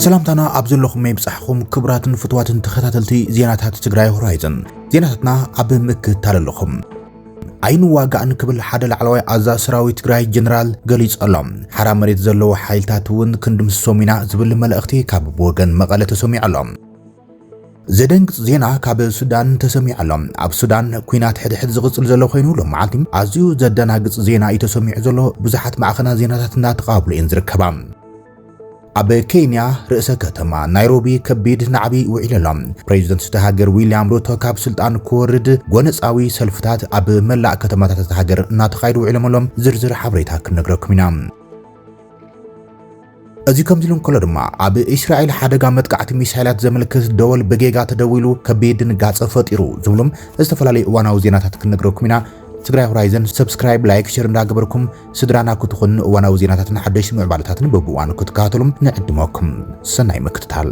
ሰላምታና ኣብ ዘለኹም ይብጻሕኹም ክቡራትን ፍትዋትን ተኸታተልቲ ዜናታት ትግራይ ሆራይዘን። ዜናታትና ኣብ ምክትታል ኣለኹም። ኣይንዋጋእን ክብል ሓደ ላዕለዋይ ኣዛዚ ሰራዊት ትግራይ ጀነራል ገሊጹ ኣሎ። ሓራ መሬት ዘለዉ ሓይልታት እውን ክንድምስሶም ኢና ዝብል መልእኽቲ ካብ ብወገን መቐለ ተሰሚዑ ኣሎ። ዘደንግጽ ዜና ካብ ሱዳን ተሰሚዑ ኣሎ። ኣብ ሱዳን ኲናት ሕድሕድ ዝቕጽል ዘሎ ኮይኑ፣ ሎማዓልቲ ኣዝዩ ዘደናግጽ ዜና እዩ ተሰሚዑ ዘሎ። ብዙሓት ማዕኸናት ዜናታት እናተቓብሉ እየን ዝርከባ። ኣብ ኬንያ ርእሰ ከተማ ናይሮቢ ከቢድ ናዕቢ ውዒሉ ኣሎ። ፕሬዚደንት እታ ሃገር ዊልያም ሩቶ ካብ ስልጣን ክወርድ ጎነጻዊ ሰልፍታት ኣብ መላእ ከተማታት እታ ሃገር እናተኻየዱ ውዒሎም ኣለዉ። ዝርዝር ሓበሬታ ክንነግረኩም ኢና። እዚ ከምዚ ኢሉ እንከሎ ድማ፣ ኣብ እስራኤል ሓደጋ መጥቃዕቲ ሚሳይላት ዘመልክት ደወል ብጌጋ ተደዊሉ ከቢድ ድንጋጸ ፈጢሩ ዝብሉም ዝተፈላለዩ እዋናዊ ዜናታት ክንነግረኩም ኢና። ትግራይ ሆራይዘን ሰብስክራይብ፣ ላይክ፣ ሸር እንዳገበርኩም ስድራና ክትኾኑ እዋናዊ ዜናታትን ሓደሽቲ ምዕባለታትን በብእዋኑ ክትከታተሉም ንዕድመኩም። ሰናይ ምክትታል።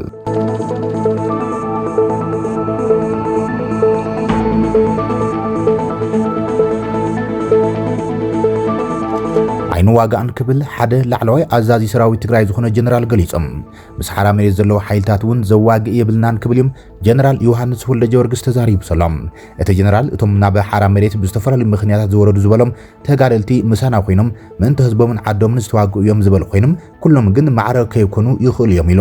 ኣይንዋጋእን ክብል ሓደ ላዕለዋይ ኣዛዚ ሰራዊት ትግራይ ዝኾነ ጀነራል ገሊጾም። ምስ ሓራ መሬት ዘለዉ ሓይልታት እውን ዘዋግእ የብልናን ክብል እዮም ጀነራል ዮሃንስ ወልደ ጀወርግስ ተዛሪቡ ዘሎ። እቲ ጀነራል እቶም ናብ ሓራ መሬት ብዝተፈላለዩ ምኽንያታት ዝወረዱ ዝበሎም ተጋደልቲ ምሳና ኮይኖም ምእንቲ ህዝቦምን ዓዶምን ዝተዋግኡ እዮም ዝበሉ ኮይኖም ኩሎም ግን ማዕረ ከይኮኑ ይኽእሉ እዮም ኢሉ።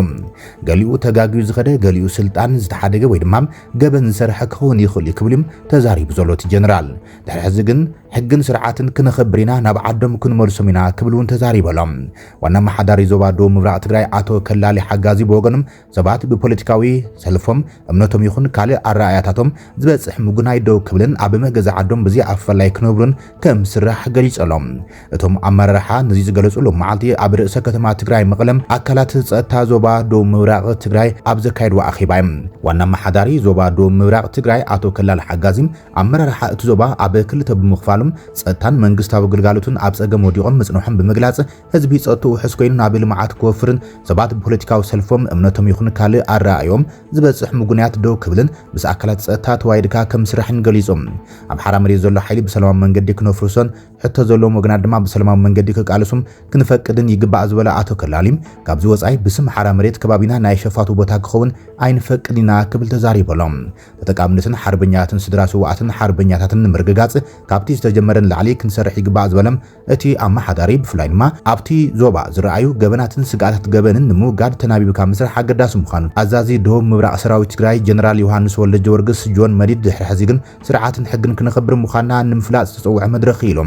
ገሊኡ ተጋግዩ ዝኸደ፣ ገሊኡ ስልጣን ዝተሓደገ ወይ ድማ ገበን ዝሰርሐ ክኸውን ይኽእል እዩ ክብል እዮም ተዛሪቡ ዘሎ እቲ ጀነራል። ድሕሪ ሕዚ ግን ሕግን ስርዓትን ክነኸብር ኢና፣ ናብ ዓዶም ክንመልሶም ኢና ክብል እውን ተዛሪቡ ኣሎ። ዋና ኣመሓዳሪ ዞባ ደቡብ ምብራቕ ትግራይ ኣቶ ከላሊ ሓጋዚ ብወገኖም ሰባት ብፖለቲካዊ ሰልፎም፣ እምነቶም ይኹን ካልእ ኣረኣእያታቶም ዝበጽሕ ምጉናይ ደው ክብልን ኣብ መገዛ ዓዶም ብዘይ ኣፈላላይ ክነብሩን ከም ዝስራሕ ገሊጹ ኣሎ። እቶም ኣመራርሓ ነዚ ዝገለጹ ሎም መዓልቲ ኣብ ርእሰ ከተማ ትግራይ መቐለም ኣካላት ጸጥታ ዞባ ደቡብ ምብራቕ ትግራይ ኣብ ዘካየድዎ ኣኼባ እዮም። ዋና ኣመሓዳሪ ዞባ ደቡብ ምብራቕ ትግራይ ኣቶ ከላል ሓጋዚ ኣመራርሓ እቲ ዞባ ኣብ ክልተ ብምኽፋሎም ጸጥታን መንግስታዊ ግልጋሎትን ኣብ ጸገም ወዲቖም ምጽንሖም ብምግላጽ ህዝቢ ጸጥትኡ ውሑስ ኮይኑ ናብ ልምዓት ክወፍርን ሰባት ብፖለቲካዊ ሰልፎም እምነቶም ይኹን ካልእ ኣረኣእዮም ዝበጽሕ ምጉንያት ደው ክብልን ምስ ኣካላት ጸጥታ ተዋይድካ ከም ዝስራሕን ገሊጹ። ኣብ ሓራ መሬት ዘሎ ሓይሊ ብሰላማዊ መንገዲ ክነፍርሶን ሕቶ ዘለዎም ወገናት ድማ ብሰላማዊ መንገዲ ክቃለሱም ክንፈቅድን ይግባእ ዝበለ ኣቶ ከላሊ፣ ካብዚ ወጻኢ ብስም ሓራ መሬት ከባቢና ናይ ሸፋቱ ቦታ ክኸውን ኣይንፈቅድ ኢና ክብል ተዛሪቡ ኣሎ። ተጠቃምነትን ሓርበኛታትን ስድራ ስዋኣትን ሓርበኛታትን ንምርግጋጽ ካብቲ ዝተጀመረ ንላዕሊ ክንሰርሕ ይግባእ ዝበለ እቲ ኣመሓዳሪ፣ ብፍላይ ድማ ኣብቲ ዞባ ዝረኣዩ ገበናትን ስግኣታት ገበንን ንምውጋድ ተናቢብካ ምስራሕ ኣገዳሲ ምዃኑ ኣዛዚ ደቡብ ምብራቕ ሰራዊት ትግራይ ጀነራል ዮሃንስ ወልደ ጀወርግስ ጆን መዲድ ድሕሪ ሕዚ ግን ስርዓትን ሕግን ክነኽብር ምዃንና ንምፍላጥ ዝተጸውዐ መድረኽ ኢሉ።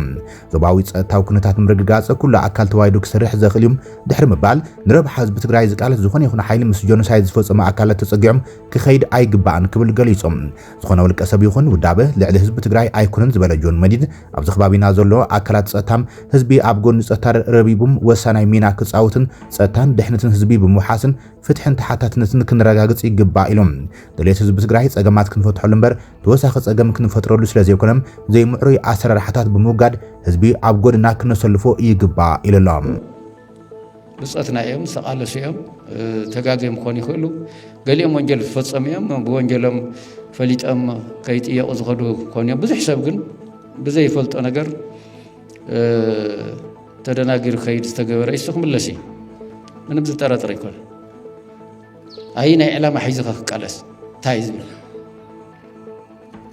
ዞባዊ ጸጥታዊ ኩነታት ንምርግጋጽ ኩሉ ኣካል ተዋሂዱ ክሰርሕ ዘኽእል እዩ ድሕሪ ምባል፣ ንረብሓ ህዝቢ ትግራይ ዝቃለስ ዝኾነ ይኹን ሓይሊ ምስ ጆኖሳይድ ዝፈጸሙ ኣካላት ተጸጊዖም ክኸይድ ኣይግባእን ክብል ገሊጹ። ዝኾነ ውልቀ ሰብ ይኹን ውዳበ ልዕሊ ህዝቢ ትግራይ ኣይኮነን ዝበለ ጆን መዲድ፣ ኣብዚ ከባቢና ዘሎ ኣካላት ጸጥታ ህዝቢ ኣብ ጎኒ ጸጥታ ረቢቡም ወሳናይ ሚና ክጻወትን ጸጥታን ድሕነትን ህዝቢ ብምውሓስን ፍትሕን ተሓታትነትን ክንረጋግጽ ይግባእ ኢሎም። ድሌት ህዝቢ ትግራይ ጸገማት ክንፈትሐሉ እምበር ተወሳኺ ጸገም ክንፈጥረሉ ስለ ዘይኮነ ዘይምዕሩይ ኣሰራርሓታት ብምውጋድ ህዝቢ ኣብ ጎድና ክነሰልፎ ይግባእ ኢሉ ኣሎ። ብጸትና እዮም፣ ዝተቓለሱ እዮም፣ እ፣ ተጋግዮም ክኾኑ ይኽእሉ። ገሊኦም ወንጀል ዝፈጸሙ እዮም፣ ብወንጀሎም ፈሊጦም ከይጥየቑ ዝኸዱ ክኾኑ እዮም። ብዙሕ ሰብ ግን ብዘይፈልጦ ነገር፣ እ፣ ተደናጊሩ ክኸይድ ዝተገበረ እዩ፣ እሱ ክምለስ እዩ። ምንም ዝጠራጠር ኣይኮነ። ኣይ ናይ ዕላማ ሒዝኻ ክቃለስ እንታይ እዩ ዝብል?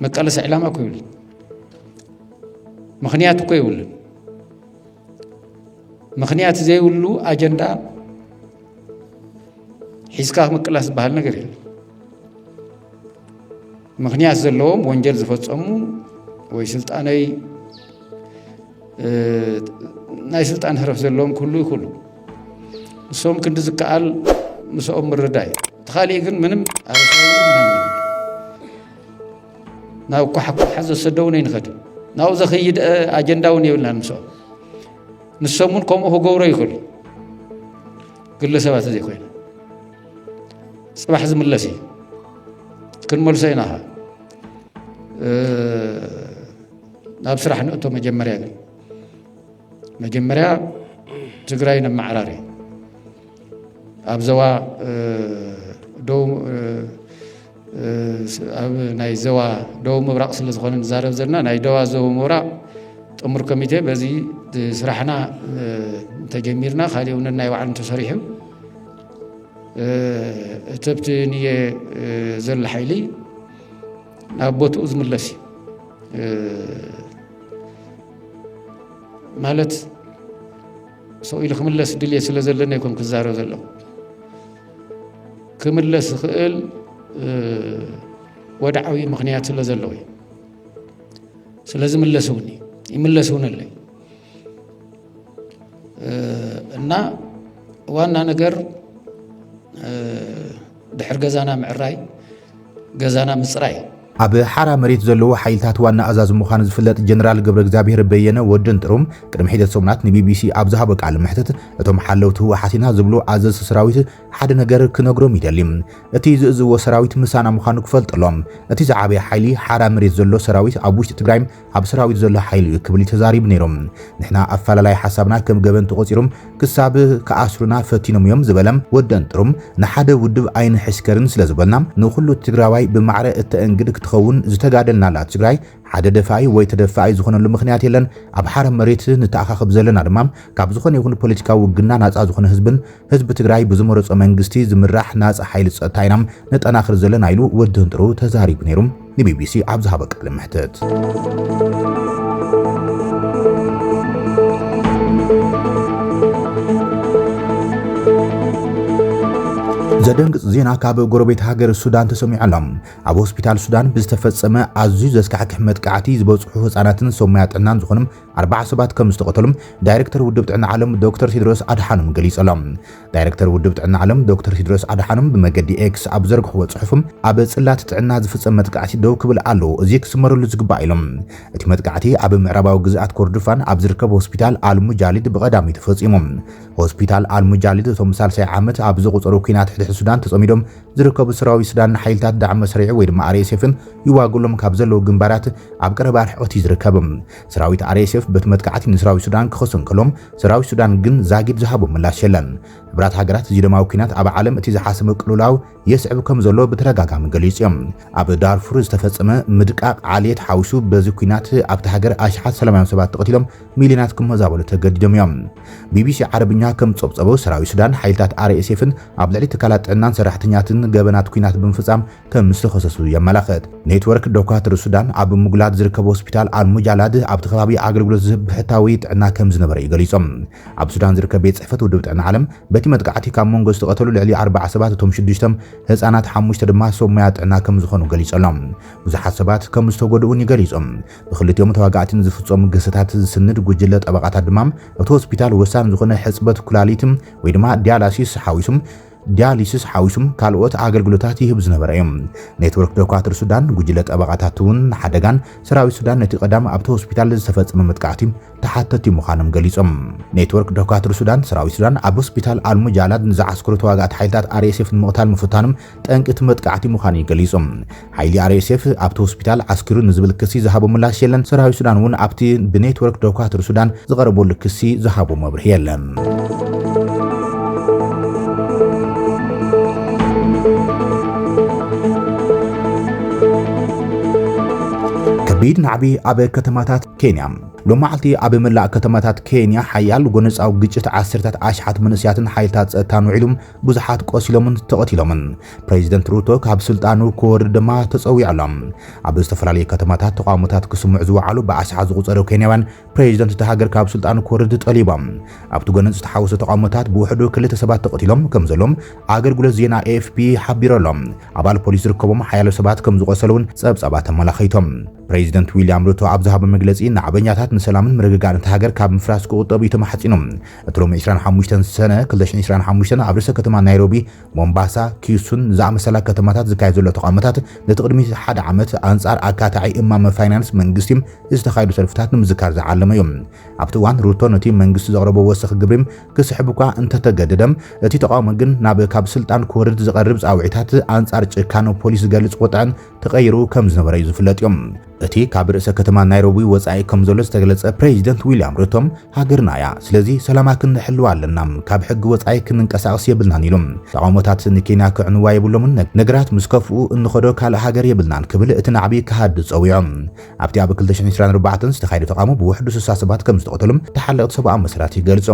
መቃለሲ ዕላማ እኮ ይብልን። ምኽንያት እኮ ይብልን። ምኽንያት ዘይብሉ ኣጀንዳ ሒዝካ ምቅላስ ዝበሃል ነገር የለን። ምኽንያት ዘለዎም ወንጀል ዝፈጸሙ ወይ ስልጣነይ፣ እ፣ ናይ ስልጣን ህረፍ ዘለዎም ክህሉ ይኽእሉ። ንሶም ክንዲ ዝከኣል ምስኦም ምርዳእ እዩ። እቲ ካሊእ ግን ምንም ኣበሳዊ ምናምን የብሉ። ናብ ኳሕኳሓ ዘሰደውን ኣይንኸድን። ናብኡ ዘኸይድ፣ እ፣ ኣጀንዳ እውን የብልናን ምስኦም። ንሶም እውን ከምኡ ክገብሮ ይኽእሉ። ግለሰባት ዘይኮይነ ጽባሕ ዝምለስ እዩ። ክንመልሶ ኢና ኸ። እ፣ ናብ ስራሕ ንእቶ መጀመርያ ግን። መጀመርያ ትግራይ ነመዓራሪ። ኣብ ዘዋ፣ እ፣ ደቡብ፣ እ፣ እ፣ ስ-፣ ኣብ ናይ ዘዋ ደቡብ ምብራቕ ስለ ዝኾነ ንዛረብ ዘለና፣ ናይ ደዋ ዘቡ ምብራቕ ጥሙር ኮሚቴ በዚ ስራሕና፣ እ፣ እንተጀሚርና፣ ካሊእ እውን ናይ ባዕሉ እንተሰሪሑ፣ እተብቲ ንየ ዘሎ ሓይሊ ናብ ቦትኡ ዝምለስ እዩ። ማለት ሰው ኢሉ ክምለስ ድልየት ስለ ዘለኒ ኣይኮን ክዛረብ ዘለኹ። ክምለስ ዝኽእል ወድዓዊ ምኽንያት ስለ ዘለዎ እዩ። ስለዚ ምለስ እውን እዩ፣ ይምለስ እውን ኣለይ። እና ዋና ነገር ድሕር ገዛና ምዕራይ፣ ገዛና ምፅራይ። ኣብ ሓራ መሬት ዘለዉ ሓይልታት ዋና ኣዛዚ ምዃኑ ዝፍለጥ ጀነራል ገብረ እግዚኣብሔር በየነ ወዲ እንጥሩም ቅድሚ ሒደት ሰሙናት ንቢቢሲ ኣብ ዝሃቦ ቃል ምሕትት፣ እቶም ሓለውቲ ህወሓት ኢና ዝብሉ ኣዘዝቲ ሰራዊት ሓደ ነገር ክነግሮም ይደሊ። እቲ ዝእዝዎ ሰራዊት ምሳና ምዃኑ ክፈልጡ ኣለዎም። እቲ ዝዓበየ ሓይሊ ሓራ መሬት ዘሎ ሰራዊት ኣብ ውሽጢ ትግራይ ኣብ ሰራዊት ዘሎ ሓይሊ እዩ ክብል ተዛሪቡ ነይሩ። ንሕና ኣፈላላይ ሓሳብና ከም ገበን ተቖፂሮም ክሳብ ክኣስሩና ፈቲኖም እዮም ዝበለ ወዲ እንጥሩም፣ ንሓደ ውድብ ኣይንሕሽከርን ስለ ዝበልና ንኹሉ ትግራዋይ ብማዕረ እተእንግድ ክትኸውን ዝተጋደልናላ ትግራይ ሓደ ደፋኢ ወይ ተደፋኢ ዝኾነሉ ምኽንያት የለን። ኣብ ሓረ መሬት ንተኣኻኸብ ዘለና ድማ ካብ ዝኾነ ይኹን ፖለቲካዊ ውግና ናፃ ዝኾነ ህዝብን ህዝቢ ትግራይ ብዝመረፆ መንግስቲ ዝምራሕ ናፃ ሓይሊ ፀጥታ ኢና ነጠናኽር ዘለና ኢሉ ወዲ እንጥሩ ተዛሪቡ ነይሩ። ንቢቢሲ ኣብ ዝሃቦ ቃለ መሕትት። ዘደንግጽ ዜና ካብ ጎረቤት ሃገር ሱዳን ተሰሚዑ ኣሎ። ኣብ ሆስፒታል ሱዳን ብዝተፈጸመ ኣዝዩ ዘስካሕክሕ መጥቃዕቲ ዝበጽሑ ህጻናትን ሰብ ሞያ ጥዕናን ዝኾኑ ኣርባዓ ሰባት ከም ዝተቐተሉ ዳይሬክተር ውድብ ጥዕና ዓለም ዶክተር ቴድሮስ ኣድሓኖም ገሊጹ ኣሎ። ዳይሬክተር ውድብ ጥዕና ዓለም ዶክተር ቴድሮስ ኣድሓኖም ብመገዲ ኤክስ ኣብ ዘርግሕዎ ጽሑፍም፣ ኣብ ጽላት ጥዕና ዝፍጸም መጥቃዕቲ ደው ክብል ኣለዎ፣ እዚ ክስመረሉ ዝግባእ ኢሎም። እቲ መጥቃዕቲ ኣብ ምዕራባዊ ግዝኣት ኮርዶፋን ኣብ ዝርከብ ሆስፒታል ኣልሙጃሊድ ብቐዳሚ ተፈጺሙ። ሆስፒታል ኣልሙጃሊድ እቶም ሳልሳይ ዓመት ኣብ ዘቑጸሩ ኲናት ሕድሕድ ሱዳን ተጸሚዶም ዝርከቡ ሰራዊት ሱዳን ንሓይልታት ዳዕመ ሰሪዕ ወይ ድማ ኣር ኤስ ኤፍን ይዋግሎም ካብ ዘለዉ ግንባራት ኣብ ቀረባ ርሕቐት እዩ ዝርከብ። ሰራዊት ኣር ኤስ ኤፍ በቲ መጥቃዕቲ ንሰራዊት ሱዳን ክኸሱ እንከሎም፣ ሰራዊት ሱዳን ግን ዛጊድ ዝሃቦ ምላሽ የለን። ሕቡራት ሃገራት እዚ ደማዊ ኲናት ኣብ ዓለም እቲ ዝሓሰመ ቅልውላው የስዕብ ከም ዘሎ ብተደጋጋሚ ገሊጹ እዮም። ኣብ ዳርፉር ዝተፈጸመ ምድቃቕ ዓሌት ሓዊሱ በዚ ኲናት ኣብቲ ሃገር ኣሽሓት ሰላማውያን ሰባት ተቐቲሎም ሚልዮናት ክመዛበሉ ተገዲዶም እዮም። ቢቢሲ ዓረብኛ ከም ጸብጸበው ሰራዊት ሱዳን ሓይልታት ኣር ኤስ ኤፍን ኣብ ልዕሊ ትካላት ጥዕናን ሰራሕተኛትን ገበናት ኲናት ብምፍጻም ከም ዝተኸሰሱ የመላኽት። ኔትወርክ ዶኳትር ሱዳን ኣብ ምጉላድ ዝርከብ ሆስፒታል ኣልሙጃላድ ኣብቲ ከባቢ ኣገልግሎት ዝህብ ብሕታዊ ጥዕና ከም ዝነበረ እዩ ገሊጾም። ኣብ ሱዳን ዝርከብ ቤት ጽሕፈት ውድብ ጥዕና ዓለም በቲ መጥቃዕቲ ካብ መንጎ ዝተቐተሉ ልዕሊ ኣርባዓ ሰባት እቶም ሽዱሽተ ህጻናት ሓሙሽተ ድማ ሰብ ሞያ ጥዕና ከም ዝኾኑ ገሊጹ ኣሎ። ብዙሓት ሰባት ከም ዝተጎድኡ እውን ገሊጹ። ብክልቲኦም ተዋጋእቲ ንዝፍጸሙ ግህሰታት ዝስንድ ጉጅለ ጠበቓታት ድማ እቲ ሆስፒታል ወሳኒ ዝኾነ ሕጽበት ኩላሊት ወይ ድማ ዲያላሲስ ሓዊሱም ዲያሊሲስ ሓዊሱም ካልኦት ኣገልግሎታት ይህብ ዝነበረ እዩ። ኔትወርክ ዶኳትር ሱዳን ጉጅለ ጠበቓታት እውን ንሓደጋን ሰራዊት ሱዳን ነቲ ቀዳም ኣብቲ ሆስፒታል ዝተፈጸመ መጥቃዕቲ ተሓተቲ ምዃኖም ገሊጾም። ኔትወርክ ዶኳትር ሱዳን ሰራዊት ሱዳን ኣብ ሆስፒታል ኣልሙጃላድ ንዝዓስከሩ ተዋጋእቲ ሓይልታት ኣር ኤስ ኤፍ ንምቕታል ምፍታኖም ጠንቂ እቲ መጥቃዕቲ ምዃኑ እዩ ገሊጹ። ሓይሊ ኣር ኤስ ኤፍ ኣብቲ ሆስፒታል ዓስኪሩ ንዝብል ክሲ ዝሃቦ ምላሽ የለን። ሰራዊት ሱዳን እውን ኣብቲ ብኔትወርክ ዶኳትር ሱዳን ዝቐረበሉ ክሲ ዝሃቦ መብርሂ የለን። ከቢድ ናዕቢ ኣብ ከተማታት ኬንያ። ሎማዓልቲ ኣብ መላእ ከተማታት ኬንያ ሓያል ጎነጻዊ ግጭት ዓሰርታት ኣሽሓት መንእሰያትን ሓይልታት ጸጥታን ውዒሉ ብዙሓት ቆሲሎምን ተቐቲሎምን። ፕሬዚደንት ሩቶ ካብ ስልጣኑ ክወርድ ድማ ተጸዊዑ ኣሎ። ኣብ ዝተፈላለዩ ከተማታት ተቓውሞታት ክስምዑ ዝወዓሉ ብኣሽሓት ዝቑጸሩ ኬንያውያን ፕሬዚደንት እታ ሃገር ካብ ስልጣኑ ክወርድ ጠሊቦም። ኣብቲ ጎነጽ ዝተሓወሰ ተቓውሞታት ብውሕዱ ክልተ ሰባት ተቐቲሎም ከም ዘሎም ኣገልግሎት ዜና ኤ ኤፍ ፒ ሓቢሩ ኣሎ። ኣባል ፖሊስ ዝርከቦም ሓያሎ ሰባት ከም ዝቖሰሉ እውን ጸብጻባት ኣመላኺቶም። ፕሬዚደንት ዊልያም ሩቶ ኣብ ዝሃቦ መግለጺ፣ ናዕበኛታት ንሰላምን ምርግጋእን እታ ሃገር ካብ ምፍራስ ክቑጠቡ እዩ ተማሕጺኑ። እቲ ሎሚ ዕስራን ሓሙሽተን ሰነ ክልተ ሽሕን ዕስራን ሓሙሽተን ኣብ ርእሰ ከተማ ናይሮቢ፣ ሞምባሳ፣ ኪሱን ዝኣመሰላ ከተማታት ዝካየድ ዘሎ ተቓውሞታት ነቲ ቅድሚ ሓደ ዓመት ኣንጻር ኣካታዒ እማመ ፋይናንስ መንግስቲ ዝተኻየዱ ሰልፍታት ንምዝካር ዝዓለመ እዩ። ኣብቲ እዋን ሩቶ ነቲ መንግስቲ ዘቕረቦ ወሰኽ ግብሪ ክስሕብ እኳ እንተተገደደ፣ እቲ ተቓውሞ ግን ናብ ካብ ስልጣን ክወርድ ዝቐርብ ጻውዒታት ኣንጻር ጭካነ ፖሊስ ዝገልጽ ቁጥዐን ተቐይሩ ከም ዝነበረ እዩ ዝፍለጥ እዩ። እቲ ካብ ርእሰ ከተማ ናይሮቢ ወጻኢ ከም ዘሎ ዝተገለጸ ፕሬዚደንት ዊልያም ሩቶ፣ ሃገርና እያ፣ ስለዚ ሰላማ ክንሕልዋ ኣለና፣ ካብ ሕጊ ወጻኢ ክንንቀሳቐስ የብልናን ኢሉ። ተቓውሞታት ንኬንያ ክዕንዋ የብሎምን፣ ነግ-፣ ነገራት ምስ ከፍኡ እንኸዶ ካልእ ሃገር የብልናን ክብል እቲ ናዕቢ ክሃድድ ጸዊዑ። ኣብቲ ኣብ ክልተ ሽሕን ዕስራን ኣርባዕተን ዝተኻየደ ተቓውሞ ብውሕዱ ስሳ ሰባት ከም ዝተቐተሉም ተሓለቕቲ ሰብኣዊ መሰላት ይገልጹ።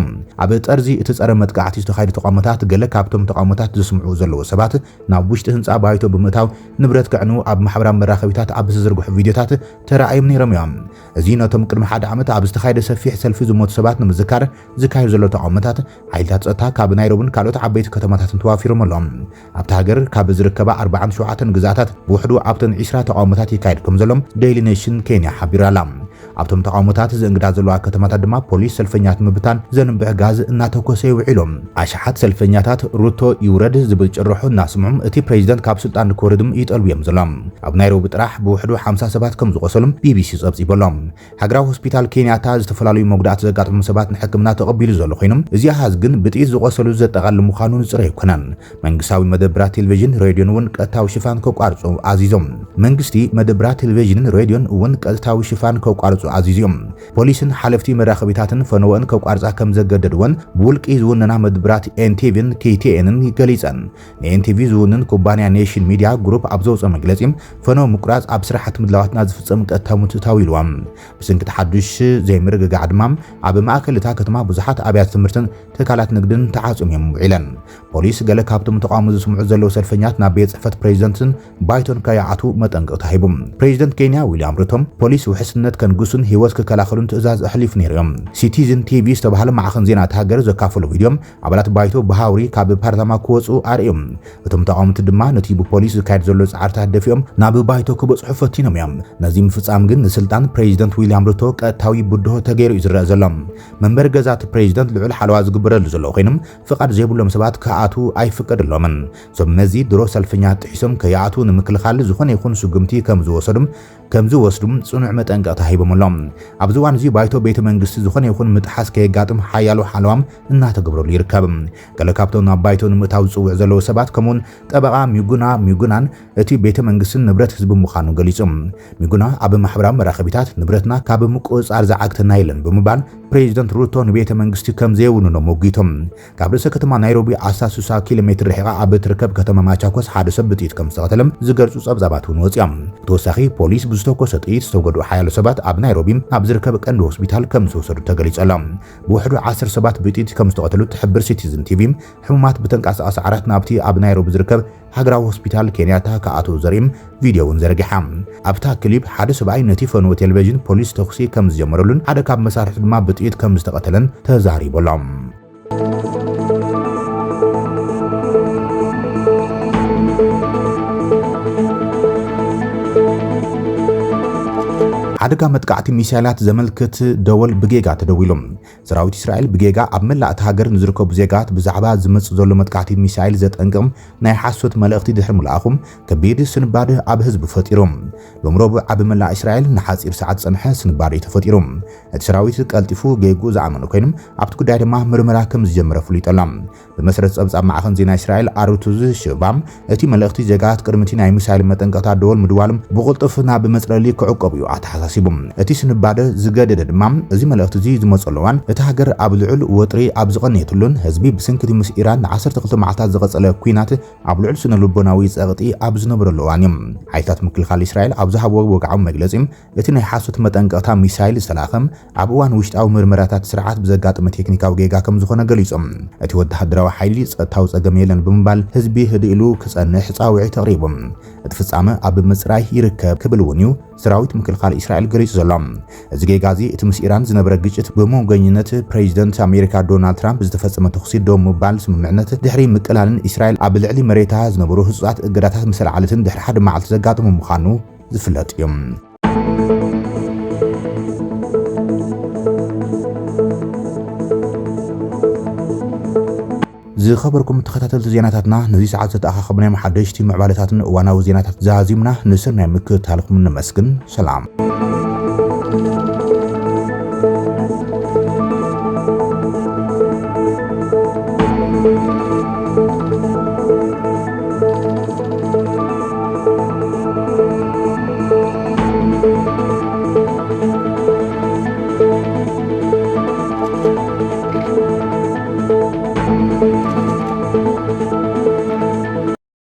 ኣብ ጠርዚ እቲ ጸረ መጥቃዕቲ ዝተኻየዱ ተቓውሞታት፣ ገለ ካብቶም ተቓውሞታት ዘስምዑ ዘለዉ ሰባት ናብ ውሽጢ ህንጻ ባይቶ ብምእታው ንብረት ከዕንዉ ኣብ ማሕበራዊ መራኸቢታት ኣብ ዝተዘርግሑ ቪድዮታት ተራእዮም ነይሮም እዮም። እዚ ነቶም ቅድሚ ሓደ ዓመት ኣብ ዝተኻየደ ሰፊሕ ሰልፊ ዝሞቱ ሰባት ንምዝካር ዝካየዱ ዘለዉ ተቓውሞታት፣ ሓይልታት ጸጥታ ካብ ናይሮብን ካልኦት ዓበይቲ ከተማታትን ተዋፊሮም ኣለዉ። ኣብታ ሃገር ካብ ዝርከባ ኣርባዓን ሸውዓተን ግዝኣታት ብውሕዱ ኣብተን ዕስራ ተቓውሞታት ይካየድ ከም ዘሎ ዴይሊ ኔሽን ኬንያ ሓቢራ ኣላ። ኣብቶም ተቓውሞታት ዘእንግዳ ዘለዋ ከተማታት ድማ ፖሊስ ሰልፈኛታት ምብታን ዘንብዕ ጋዝ እናተኮሰ ይውዒሉ። ኣሽሓት ሰልፈኛታት ሩቶ ይውረድ ዝብል ጭርሖ እናስምዑ እቲ ፕሬዚደንት ካብ ስልጣን ክወርድም ይጠልቡ እዮም ዘለዉ። ኣብ ናይሮቢ ጥራሕ ብውሕዱ ሓምሳ ሰባት ከም ዝቆሰሉም ቢቢሲ ጸብጺቡ ኣሎ። ሃገራዊ ሆስፒታል ኬንያታ ዝተፈላለዩ መጉዳእቲ ዘጋጠሞም ሰባት ንሕክምና ተቐቢሉ ዘሎ ኮይኖም፣ እዚ ኣሃዝ ግን ብጥይት ዝቆሰሉ ዘጠቓልል ምዃኑ ንጹር ኣይኮነን። መንግስታዊ መደብራት ቴሌቪዥን ሬድዮን እውን ቀጥታዊ ሽፋን ከቋርጹ ኣዚዞም። መንግስቲ መደብራት ቴሌቪዥንን ሬድዮን እውን ቀጥታዊ ሽፋን ከቋርጹ ኣዚዞም። ፖሊስን ሓለፍቲ መራኸቢታትን ፈነወን ከቋርጻ ከም ዘገደድወን ብውልቂ ዝውነና መደብራት ኤንቲቪን ኬቲኤንን ገሊጸን። ንኤንቲቪ ዝውንን ኩባንያ ኔሽን ሚድያ ግሩፕ ኣብ ዘውፅኦ መግለጺ፣ ፈነወ ምቁራጽ ኣብ ስራሕቲ ምድላዋትና ዝፍጸም ቀጥታዊ ምትእትታው ኢልዋ። ብሰንኪ እቲ ሓዱሽ ዘይምርግጋዕ ድማ ኣብ ማእከል እታ ከተማ ብዙሓት ኣብያተ ትምህርትን ትካላት ንግድን ተዓጽዮም እዮም ውዒለን። ፖሊስ ገለ ካብቶም ተቓውሞ ዝስምዑ ዘለዉ ሰልፈኛት ናብ ቤት ጽሕፈት ፕሬዚደንትን ባይቶን ከይኣትዉ መጠንቀቕታ ሂቡ። ፕሬዚደንት ኬንያ ዊልያም ሩቶ ፖሊስ ውሕስነት ከንግሱን ህይወት ክከላኸሉን ትእዛዝ ኣሕሊፉ ነይሩ እዮም። ሲቲዝን ቲቪ ዝተባህለ ማዕኸን ዜና እታ ሃገር ዘካፈሎ ቪድዮ ኣባላት ባይቶ ብሃውሪ ካብ ፓርላማ ክወጹ ኣርእዮም። እቶም ተቓወምቲ ድማ ነቲ ብፖሊስ ዝካየድ ዘሎ ጻዕርታት ደፊኦም ናብ ባይቶ ክበጽሑ ፈቲኖም እዮም። ነዚ ምፍጻም ግን ንስልጣን ፕሬዚደንት ዊልያም ሩቶ ቀጥታዊ ብድሆ ተገይሩ እዩ ዝረአ ዘሎ። መንበሪ ገዛ እቲ ፕሬዚደንት ልዑል ሓለዋ ዝግበረሉ ዘሎ ኮይኖም፣ ፍቓድ ዘይብሎም ሰባት ክኣትዉ ኣይፍቀደሎምን። ሰብ መዚ ድሮ ሰልፈኛታት ጥሒሶም ከይኣትዉ ንምክልኻል ዝኾነ ይኹን ስጉምቲ ከም ዝወሰዱም ከም ዝወስዱም ጽኑዕ መጠንቀቕታ ሂቦም ኣለዉ። ኣብዚ እዋን እዚ ባይቶ ቤተ መንግስቲ ዝኾነ ይኹን ምጥሓስ ከየጋጥም ሓያሎ ሓለዋም እናተገብረሉ ይርከብ። ገለ ካብቶም ናብ ባይቶ ንምእታው ዝጽውዑ ዘለዉ ሰባት ከምኡውን ጠበቓ ሚጉና ሚጉናን እቲ ቤተ መንግስትን ንብረት ህዝቢ ምዃኑ ገሊጹ። ሚጉና ኣብ ማሕበራዊ መራኸቢታት ንብረትና ካብ ምቁጽጻር ዝዓግተና የለን ብምባል ፕሬዚደንት ሩቶ ንቤተ መንግስቲ ከም ዘየውንኖ ሞጒቶም። ካብ ርእሰ ከተማ ናይሮቢ ኣስታት ስሳ ኪሎ ሜትር ርሒቓ ኣብ እትርከብ ከተማ ማቻኮስ ሓደ ሰብ ብጥይት ከም ዝተቐተለም ዝገልጹ ጸብጻባት እውን ወጺኦም። ብተወሳኺ ፖሊስ ብዝተኮሰ ጥይት ዝተጎድኡ ሓያሎ ሰባት ኣብ ናይሮቢ ኣብ ዝርከብ ቀንዲ ሆስፒታል ከም ዝተወሰዱ ተገሊጹ ኣሎ። ብውሕዱ ዓሰርተ ሰባት ብጥይት ከም ዝተቐተሉ ትሕብር ሲቲዝን ቲቪ፣ ሕሙማት ብተንቀሳቓሲ ዓራት ናብቲ ኣብ ናይሮቢ ዝርከብ ሃገራዊ ሆስፒታል ኬንያታ ክኣትዉ ዘርኢ ቪድዮ እውን ዘርጊሓ። ኣብታ ክሊፕ ሓደ ሰብኣይ ነቲ ፈነወ ቴሌቪዥን ፖሊስ ተኹሲ ከም ዝጀመረሉን ሓደ ካብ መሳርሕቱ ድማ ብጥይት ከም ዝተቐተለን ተዛሪቡ ኣሎ። ሓደጋ መጥቃዕቲ ሚሳይላት ዘመልክት ደወል ብጌጋ ተደዊሉ። ሰራዊት እስራኤል ብጌጋ ኣብ መላእ እታ ሃገር ንዝርከቡ ዜጋት ብዛዕባ ዝመጽእ ዘሎ መጥቃዕቲ ሚሳይል ዘጠንቅቕ ናይ ሓሶት መልእኽቲ ድሕሪ ምልኣኹ፣ ከቢድ ስንባደ ኣብ ህዝቢ ፈጢሩ። ሎም ረቡዕ ኣብ መላእ እስራኤል ንሓጺር ሰዓት ዝጸንሐ ስንባደ እዩ ተፈጢሩ። እቲ ሰራዊት ቀልጢፉ ጌግኡ ዝኣመነ ኮይኑ፣ ኣብቲ ጉዳይ ድማ ምርመራ ከም ዝጀመረ ፍሊጡ ኣሎ። ብመሰረት ጸብጻብ ማዕኸን ዜና እስራኤል ኣሩቱዝ ሽባ፣ እቲ መልእኽቲ ዜጋት ቅድሚ እቲ ናይ ሚሳይል መጠንቀቕታ ደወል ምድዋሎም ብቕልጡፍ ናብ መጽለሊ ክዕቆቡ እዩ ኣተሓሳሲቡ። እቲ ስንባደ ዝገደደ ድማ፣ እዚ መልእኽቲ እዚ ዝመጸሉ እዋን፣ እታ ሃገር ኣብ ልዑል ወጥሪ ኣብ ዝቐነየትሉን ህዝቢ ብሰንኪ እቲ ምስ ኢራን ንዓሰርተ ክልተ መዓልታት ዝቐጸለ ኲናት ኣብ ልዑል ስነ ልቦናዊ ጸቕጢ ኣብ ዝነበረሉ እዋን እዩ። ሓይልታት ምክልኻል እስራኤል ኣብ ዝሃብዎ ወግዓዊ መግለጺ፣ እቲ ናይ ሓሶት መጠንቀቕታ ሚሳይል ዝተላእኸ ኣብ እዋን ውሽጣዊ ምርመራታት ስርዓት ብዘጋጠመ ቴክኒካዊ ጌጋ ከም ዝኾነ ገሊጾም። እቲ ወተሃደራዊ ሓይሊ ጸጥታዊ ጸገም የለን ብምባል ህዝቢ ህድእ ኢሉ ክጸንሕ ጻውዒት ኣቕሪቡ። እቲ ፍጻመ ኣብ ምጽራይ ይርከብ ክብል እውን እዩ ሰራዊት ምክልኻል እስራኤል ገሊጹ ዘሎ። እዚ ጌጋ እዚ እቲ ምስ ኢራን ዝነበረ ግጭት ብመንጎኝነት ፕሬዚደንት ኣሜሪካ ዶናልድ ትራምፕ ዝተፈጸመ ተኹሲ ደው ምባል ስምምዕነት ድሕሪ ምቅላልን እስራኤል ኣብ ልዕሊ መሬታ ዝነበሩ ህጹጻት እገዳታት ምስ ኣልዓለትን ድሕሪ ሓደ መዓልቲ ዘጋጠመ ምዃኑ ዝፍለጥ እዩ። ዝኸበርኩም ተኸታተልቲ ዜናታትና፣ ነዚ ሰዓት ዝተኣኻኸብናዮም ሓደሽቲ ምዕባለታትን እዋናዊ ዜናታት ዛዚምና፣ ንሰናይ ምክትታልኩም ነመስግን። ሰላም።